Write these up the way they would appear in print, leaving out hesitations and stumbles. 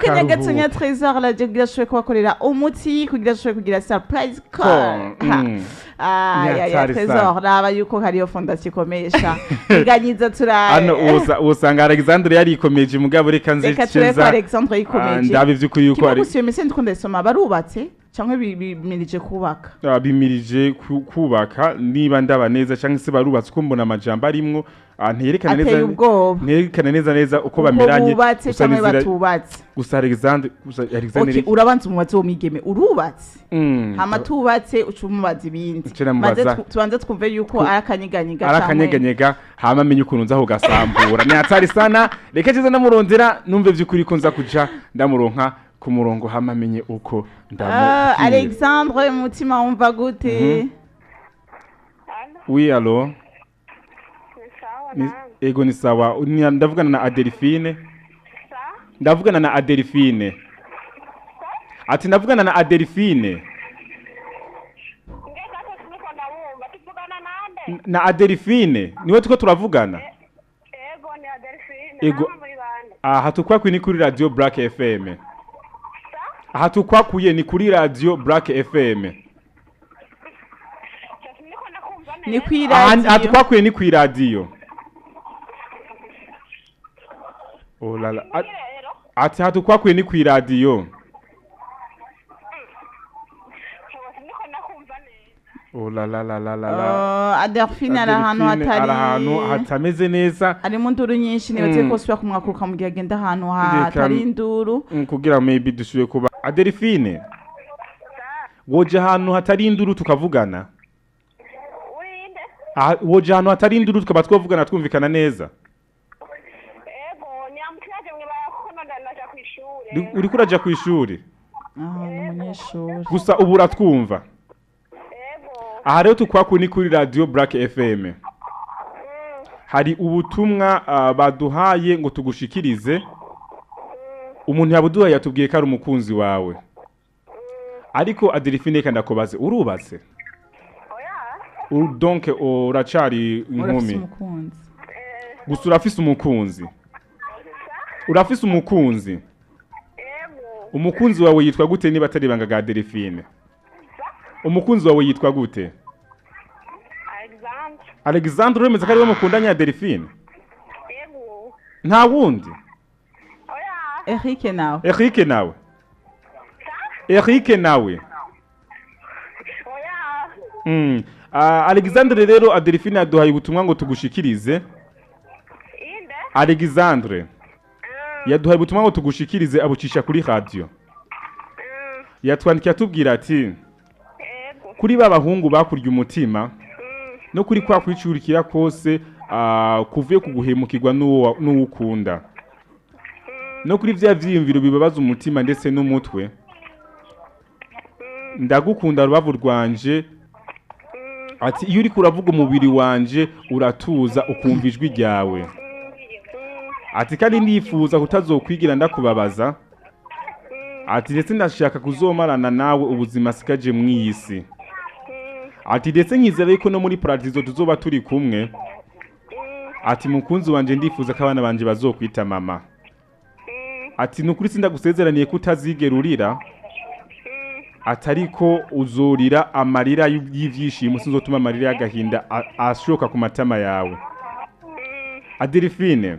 Kanya gatonya Trésor radio kugira ashobore kubakorera umuti, kugira ashobore kugira surprise call. Call, Ha. Ah, ya ya Nyatari Trésor, sana. raba yuko hariyo fondation ikomesha iganyiza turabe. Hano usanga Alexandre yarikomeje, mugabo reka nze Reka turebe ko nza- Alexandre Ah, yikomeje. ndabe ivy'ukuri yuko Kimwe ari gusa, iyo mese ndiko ndayisoma, barubatse canke bimirije kubaka? Ah, bimirije kubaka niba ndaba neza, canke se barubatse, uko mbona amajambo arimwo ntiyerekana Ateye neza ubwoba. Ntiyerekana neza neza uko Uko bameranye. bubatse Gusa canke nizera batubatse. Gusa Alexandre Okay, urabanza umubaze uwo mwigeme urubatse, hama tubatse uca umubaza ibindi. Uca namubaza. Maze tubanze twumve yuko ari akanyeganyiga Ari canke akanyeganyega, hama amenye ukuntu nza kugasambura. Ni hatari sana. Reka nze ndamurondera, numve vy'ukuri ko nza kuja ndamuronka ku murongo, hama amenye uko ndamubwira. Alexandre, mutima wumva gute? Allo, Oui, allo. ni sawa? Ni, Nawe? Ego, ni sawa. Ndavugana na Adelphine? Sa? Ndavugana na Adelphine? Ati ndavugana na Adelphine? Nge gato siniko ndabumva. Tuvugana nande? Na Adelphine niwe tuko turavugana? Ego, ni Adelphine. Ego. Namwe muri bande? Aha tukwakuye ni kuri radio Black FM. Sa? Aha tukwakuye ni kuri radio Black FM. Sa siniko ndakumva neza. Ni Aha kw'iradiyo. tukwakuye ni kuri radio. Oh la la. Muri rero? Ati aha tukwakuye ni kuri radio. Sa siniko ndakumva neza. Oh la la la la la la. Adelphine ari ahantu Adelphine hatari ari ahantu hatameze neza. harimo induru nyinshi. Nibaze ko usubira kumwakuruka mu gihe agenda ahantu hatari induru. Kugira maybe dusubire kuba Adelphine. Sa? Woje ahantu hatari induru tukavugana? Urinde? Aha, woje ahantu hatari induru tukaba twavugana twumvikana neza? Ego, nyamutyaje mwibaya kuko ndaja kw'ishure. Uriko uraja kw'ishuri? Ah, ni umunyeshuri. Gusa ubu uratwumva? Ego. Aha rero tukwakuye ni kuri radio Black FM. Hari ubutumwa baduhaye ngo tugushikirize. Umuntu yabuduhaye yatubwiye ko ari umukunzi wawe. Ariko Adelphine, reka ndakubaze, urubatse? Oya. Donc uracari Urafise inkumi? umukunzi? Eh, Gusa urafise umukunzi? Sa? Urafise umukunzi? Ego. Umukunzi wawe yitwa gute, niba atari ibanga ga Delphine? Sa? Umukunzi wawe yitwa gute? Alexandre. Alexandre, uremeza ko ariwe mukundanye ya Delphine? Ego. Nta wundi? Oya. Eric nawe? Eric nawe? Sa? Eric nawe? Oya. Alexandre rero, Adelphine yaduhaye ubutumwa ngo tugushikirize. Inde? Alexandre yaduhaye ubutumwa ngo tugushikirize, abucisha kuri radio. Yatwandikiye atubwira ati: Ego. "Kuri ba bahungu bakurya umutima no kuri kwa kwicurikira kose kuvuye ku guhemukirwa n'uwo ukunda, no kuri vya vyiyumviro bibabaza umutima ndetse n'umutwe, ndagukunda rubavu rwanje." Ati iyo uriko uravuga umubiri wanje uratuza, ukumva ijwi ryawe. Ati kandi ndifuza kutazokwigira ndakubabaza. Ati ndetse ndashaka kuzomarana nawe ubuzima sigaje mw'iyi si. Ati ndetse nkizera yuko no muri paradizo tuzoba turi kumwe. Ati mukunzi wanje, ndifuza ko abana banje bazokwita mama. Ati ni ukuri sindagusezeraniye ko utazigera urira. Ati ariko uzorira amarira y'ivyishimo, sinzotuma amarira y'agahinda ashoka ku matama yawe. Adelphine,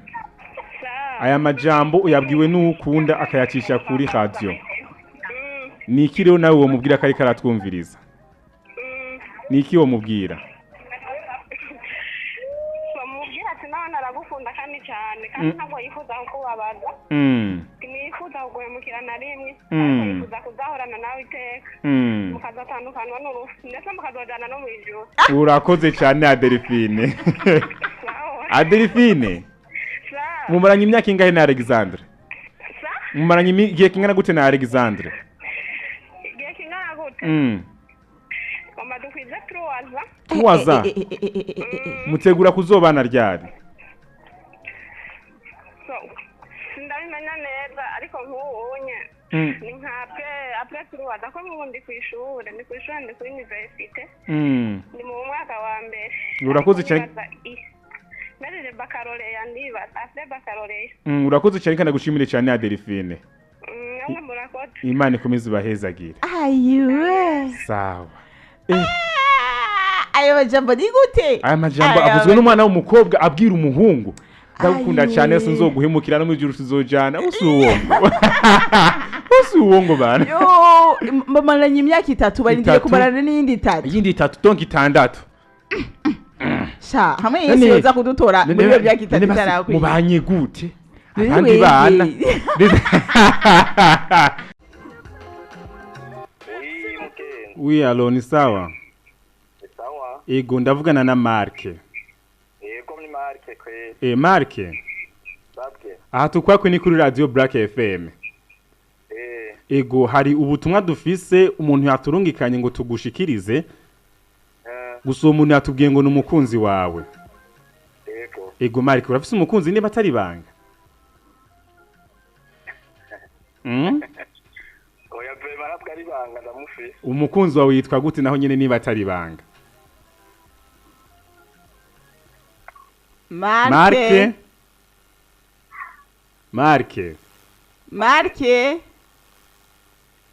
Sa? aya majambo uyabwiwe n'uwukunda, akayacisha kuri radio. Ni iki rero nawe womubwira ko ariko aratwumviriza? Ni iki womubwira? Bamubwira ati nawe naragukunda kandi cyane, kandi ntabwo yifuza kukubabaza, ntiyifuza kuguhemukira na rimwe, ariko yifuza kuzahorana nawe iteka, mukazatandukanywa n'urupfu, ndetse mukazojyana no mu ijuru. Urakoze cyane, Adelphine. Sawa. Adelphine, Sa? mumaranye imyaka ingahe na Alexandre? Sa? Mumaranye igihe kingana gute na Alexandre? Igihe kingana gute? Mama, dukwize turuwaza. Tuwaza. Mutegura kuzobana ryari? So sindabimenya neza, ariko nk'ubunye ni nka après 3 ans, ko nk'ubu ndi ku ishuri, ndi kuri université, ndi mu mwaka wa mbere. Urakoze Ariko cyane. nibaza mpejeje baccalauréat, ndibaza après baccalauréat. Urakoze cyane kandi ndagushimire cyane, Adelphine. Namwe murakoze. Imana ikomeze ibahezagire. Ayiwe. Sawa. Ayo majambo ni gute? Aya majambo Aya avuzwe n'umwana w'umukobwa abwira umuhungu, ndagukunda Ayiwe. cyane, sinzoguhemukira, no mu ijuru tuzojana. Usi uwongo, usi uwongo bana. Yo, bamaranye imyaka 3, barindiye 3. kumarana n'iyindi 3. Iyindi 3, donc 6. Sha hamwe Yesu yoza kudutora muri iyo myaka 3 itarakwiye. Mubanye gute None abandi wewe. bana? Oui, mugenzi. Oui, allo, ni sawa? Ni sawa. Ego, ndavugana na Mark. Yego, ni Mark kweli. Mark. Babwe. Aha tukwakwe ni kuri Radio Black FM. Ego, hari ubutumwa dufise umuntu yaturungikanye ngo tugushikirize. Gusa uwo muntu yatubwiye ngo ni umukunzi wawe. Yego. Ego Mark, urafise umukunzi niba atari banga? Oya vraiment ntabwo ari banga, ndamufise. Umukunzi wawe yitwa gute naho nyene niba atari banga? Marke. Marke. Marke. Marke.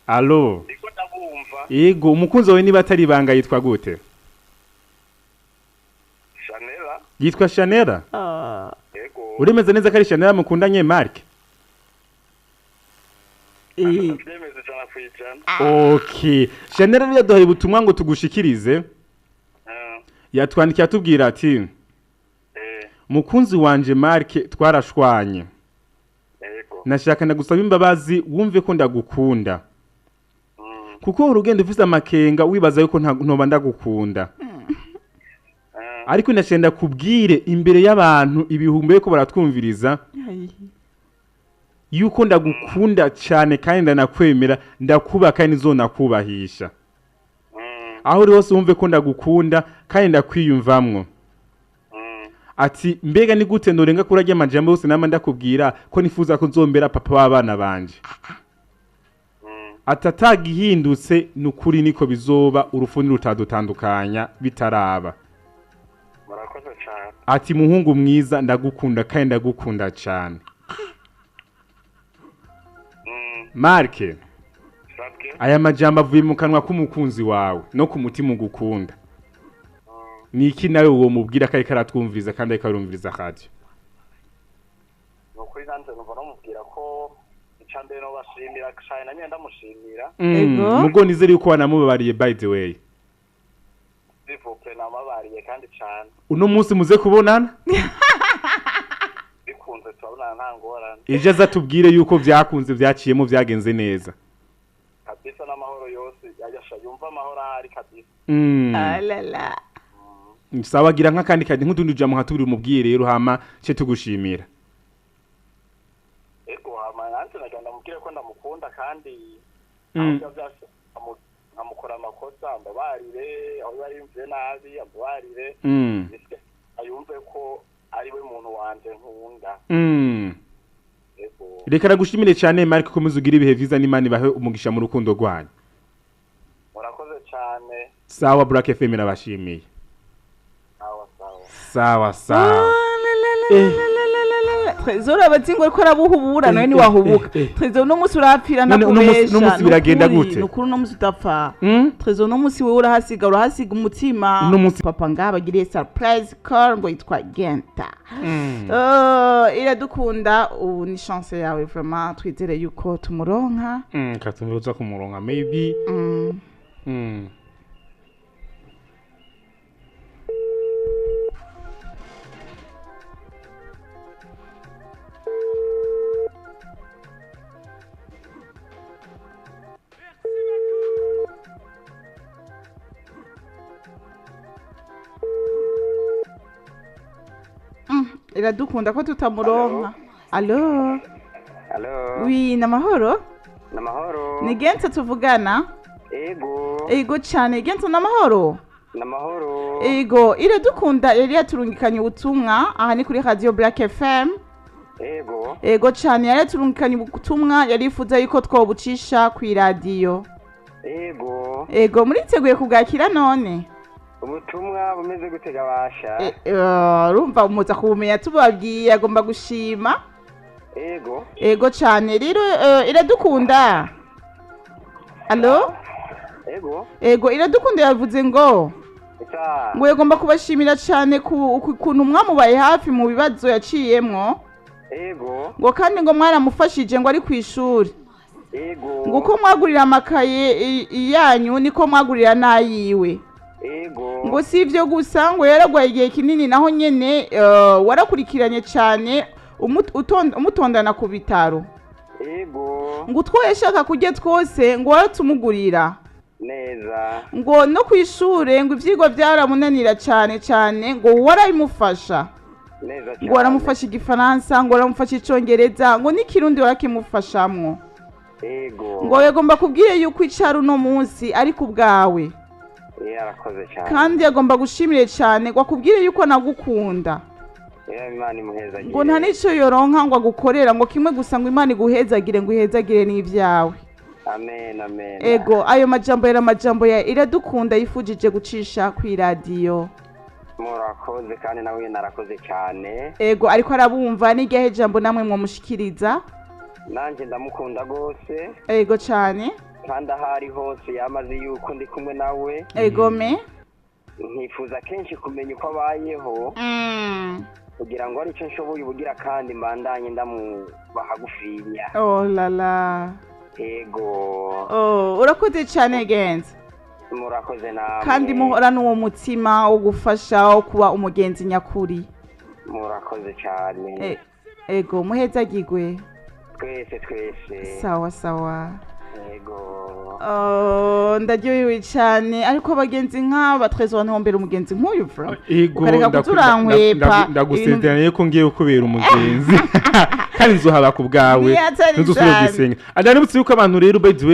Allo. Ndiko ndabumva. Ego, umukunzi wawe niba atari banga yitwa gute? Chanela. Yitwa Chanela? Yego. Uremeza neza ko ari Chanela mukundanye, Mark? Ndabyemeza 100%. Okay. Chanela rero yaduhaye ubutumwa ngo tugushikirize. Yatwandikiye atubwira ati: Mukunzi wanje Mark, twarashwanye. Yego. Nashaka ndagusaba imbabazi, wumve ko ndagukunda. Kuko urugendo ufise amakenga wibaza yuko ntoba ndagukunda. Ariko ndashenda kubwire imbere y'abantu ibihumbi ko baratwumviriza yuko ndagukunda cyane kandi ndanakwemera, ndakuba kandi nzonakubahisha. Aho uri hose wumve ko ndagukunda kandi ndakwiyumvamwo. Ati mbega ni gute norenga kuri arya majambo yose nama ndakubwira ko nifuza ko nzombera papa w'abana banje. Ati atagihindutse nukuri niko bizoba, urupfu ntirutadutandukanya bitaraba. Murakoze cyane. Ati muhungu mwiza, ndagukunda kandi ndagukunda cyane. Mark, Sabwe. aya majambo avuye mu kanwa k'umukunzi wawe no ku mutima ugukunda. Ni iki nawe uwo mubwira ko ariko aratwumviriza kandi ariko arumviriza radio? Nukuri nanze numva namubwira ko icambere no bashimira cyane, nanye ndamushimira. Ego. Mugo nizere yuko wanamubabariye, by the way. Bivupe namabariye kandi cyane. Uno munsi muze kubonana? Bikunze turabonana nta ngorane. Ejo azatubwire yuko vyakunze, vyaciyemo, vyagenze neza. Kabisa n'amahoro yose yayasha yumva amahoro ahari kabisa. Alala. Sawa, gira nk'akandi kandi nk'utundi ujambo nka tubiri umubwiye rero, hama ce tugushimira. Ego, hama nanze nagira ndamubwire ko ndamukunda kandi aho byose nkamukora amakosa ambabarire, aho yari yumviye nabi ambabarire. Ayumve ko ari we muntu wanje nkunda. Ego. Reka nagushimire cyane Mark, komeza ugire ibihe vyiza n'Imana ibahe umugisha mu rukundo rwanyu. Murakoze cyane. Sawa, Black FM irabashimiye. Sawa sawa. Sawa sawa. Trezor abatsingo ariko arabuhubura nawe ntiwahubuka. Trezor uno munsi urapfira None uno munsi- ndakubesha. uno munsi biragenda gute? Nukuri uno munsi udapfa. Trezor uno munsi wewe urahasiga umutima. Uno munsi- Papa ngaha bagiriye surprise call ngo yitwa Genta. Iradukunda, ubu ni chance yawe vraiment, twizere yuko tumuronka. Katumbe uza kumuronka maybe. Iradukunda ko tutamuronka. Allo. Allo. Oui, namahoro. Namahoro. Ni Genta tuvugana? Ego. Ego cyane, Genta namahoro. Namahoro. Ego, iradukunda yari yaturungikanye ubutumwa, aha ni kuri Radio Black FM. Ego. Ego cyane, yari yaturungikanye ubutumwa, yarifuza yuko twobucisha ku iradiyo. Ego. Ego, muriteguye kubwakira none? Ubutumwa bumeze gute gabasha? Urumva muza kubumenya tubabwiye, agomba gushima. Ego. Ego cyane. Rero Iradukunda, allo? Ego. Ego, Iradukunda yavuze ngo Esa. ngo yagomba kubashimira cyane ku kuntu mwamubaye hafi mu bibazo yaciyemwo. Ego. Ngo kandi ngo mwaramufashije ngo ari ku ishuri. Ego. Ngo uko mwagurira amakaye yanyu niko mwagurira n'ayiwe. Ego. Ngo si ibyo gusa, ngo yaragwaye igihe kinini, naho nyene warakurikiranye cyane umutondana ku bitaro. Ego. Ngo utwo yashaka kurya twose ngo waratumugurira. Neza. Ngo no ku ishure ngo ivyigwa byaramunanira cyane cyane, ngo warabimufasha. Neza cyane. Ngo waramufasha igifaransa, ngo waramufasha icongereza, ngo n'ikirundi warakimufashamwo. Ego. Ngo yagomba kubwire yuko icara uno munsi ari ku bwawe. Arakoze cyane. Kandi yagomba gushimire cyane, ngo akubwire yuko nagukunda. Imana imuhezagire. Ngo nta n'icyo yoronka ngo agukorera, ngo kimwe gusa, ngo Imana iguhezagire, ngo ihezagire n'ibyawe. Amen, amen. Ego, ayo majambo yari amajambo ya Iradukunda yifujije gucisha ku iradiyo. Murakoze, kandi nawe narakoze cyane. Ego, ariko arabumva. N'igihe jambo namwe mwamushikiriza? Nanjye ndamukunda rwose. Ego cyane. Kandi aho ari hose yamaze yuko ndi kumwe nawe. Ego me. Nkifuza kenshi kumenya uko abayeho kugira ngo aricyo nshoboye ubugira kandi mbandanye ndamuba hagufinya. Oh la la. Ego. Oh, urakoze cyane genzi. Murakoze namwe. Kandi muhora n'uwo mutima wo gufasha, wo kuba umugenzi nyakuri. Murakoze cyane. Ego, muhezagirwe. Twese twese. Sawa sawa. Ego. Oh, ndaryohewe cyane, ariko abagenzi nk'aba, Trezor, ntiwombera umugenzi nk'uyu fra? Ego. Ukareka kuturankwepa. Ndagusezeranye ko ngiye kubera umugenzi kandi nzohaba ku bwawe. Ntiyatari ntuzusubire cyane. gusenga. Nibutse yuko abantu rero by the way.